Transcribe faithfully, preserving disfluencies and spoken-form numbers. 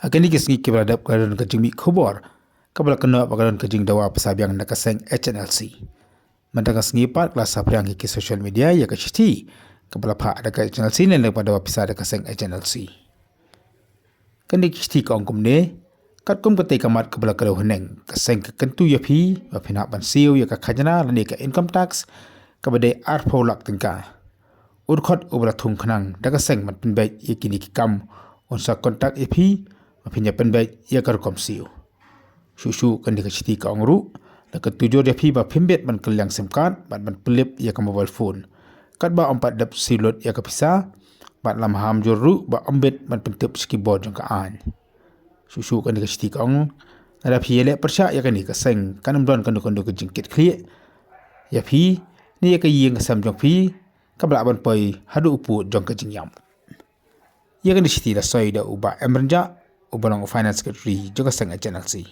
Ha kine ki sngi kiba la dep ka la don ka jingmih khubor kaba la kynnoh ba ka don ka jingdawa pisa biang na ka seng H N L C. Mynta ka sngi pat ka la saphriang ha ki social media ïa ka shithi kaba la phah da ka H N L C ne lem ba dawa pisa da ka seng H N L C. Kane ka shithi ka ong kumne: Katkum katei ka mat kaba la kdew haneng, ka seng ka kyntu ïa phi ba phin hap ban siew ïa ka khajna lane ka income tax kaba dei arphew lak tyngka. U dkhot uba la thung khnang da ka seng ban pynbeit ïa kine ki kam un sa contact ïa phi ba phin ïa pynbeit ïa ka rukom siew. Shuh shuh kane ka shithi ka ong ruh, la kyntu jur ïa phi ba phim bit ban kylliang sim card bad ban pynlip ïa ka mobile phone. Katba ym pat dep siew lut ïa ka pisa bad la maham jur ruh ba ym bit ban pyntip sha ki bor jong ka aiñ. Shuh shuh kane ka shithi ka ong, lada phi ïaleh pyrshah ïa kane ka seng kan ym don kano kano ka jingkitkhlieh ïa phi ne ïa ka ïing ka sem jong phi kaba lah ban poi haduh u pud jong ka jingïap. Ïa kane ka shithi la soi da u Bah M Rynjah, uba long u Finance Secretary jong ka seng H N L C.